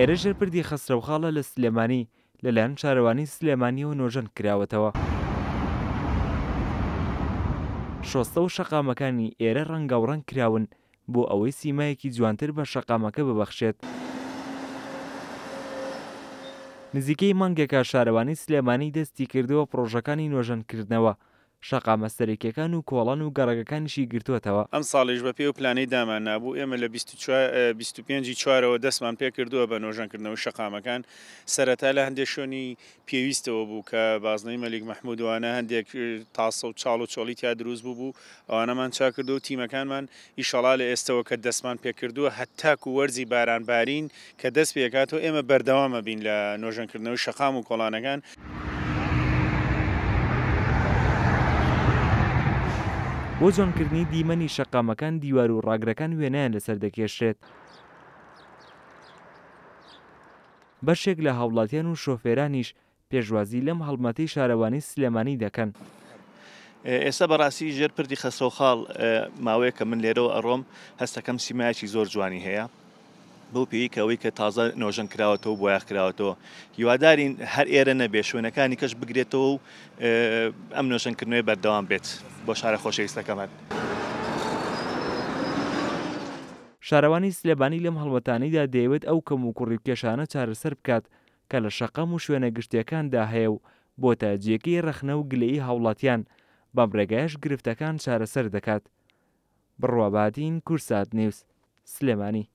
ئێرە ژێر پردی خەسرەوخاڵە لە سلێمانی، لەلایەن شارەوانی سلێمانییەوە نۆژەن کراوەتەوە. شۆستە و شەقامەکانی ئێرە ڕەنگاوڕەنگ کراون بۆ ئەوەی سیمایەکی جوانتر بە شەقامەکە ببەخشێت. نزیکەی مانگێکە شارەوانی سلێمانی دەستی کردووە پڕۆژەکانی نۆژەنکردنەوە، شەقامە سەرەکییەکان و کۆڵان و گەڕەکەکانیشی گرتووەتەوە. ئەمساڵیش بەپێی ئەو پلانەی داماننابوو، ئێمە لە 25 ی چوارەوە دەستمان پێکردووە بە نۆژەنکردنەوەی شەقامەکان، سەرەتا لە هەندێک شوێنی پێویستەوە بوو کە بازنەی مەلیک مەحمود وانە هەندێک تاسە و چاڵ و چۆڵی تیا دروست بوو بوو ئەوانەمان چاکردو و تیمەکانمان ئیشەڵا لە ئێستەوە کە دەستمان پێکردووە هەتاکو وەرزی باران بارین کە دەست پێکاتەوە ئێمە بەردەوامە بین لە نۆژەنکردنەوەی شەقام و کۆڵانەکان. بۆ جوانکردنی دیمەنی شەقامەکان دیوار و ڕاگرەکان وێنەیان لەسەر دەکێشرێت. بەشێک لە هاوڵاتیان و شۆفێرانیش پێشوازی لەم هەڵمەتەی شارەوانی سلێمانی دەکەن. ئێستا بەڕاستی ژێر پردی خەسرەوخاڵ ماوەیەکە من لێرەوە ئەڕۆم هەستەکەم سیمایەکی زۆر جوانی هەیە بەو پێی کە ئەوەی کە تازە نۆژەن کراوەتەوە بۆیاخ کراوەتەوە هیوادارین هەر ئێرە نەبێ شوێنەکانی کەش بگرێتەوە و ئەم نۆژەنکردنەوەی بەردەوام بێت بۆ شارە خۆشەویستەکەمان. شارەوانی سلێمانی لەم هەڵمەتانەیدا دەیەوێت ئەو کەموکوڕی و کێشانە چارەسەر بکات کە لە شەقام و شوێنە گشتییەکاندا هەیە و بۆتە جێگەی ڕەخنە و گلەیی هاوڵاتیان، بەم ڕێگایەش گرفتەکان چارەسەر دەکات. بڕوا بەهادین، کوردسات نیوز، سلێمانی.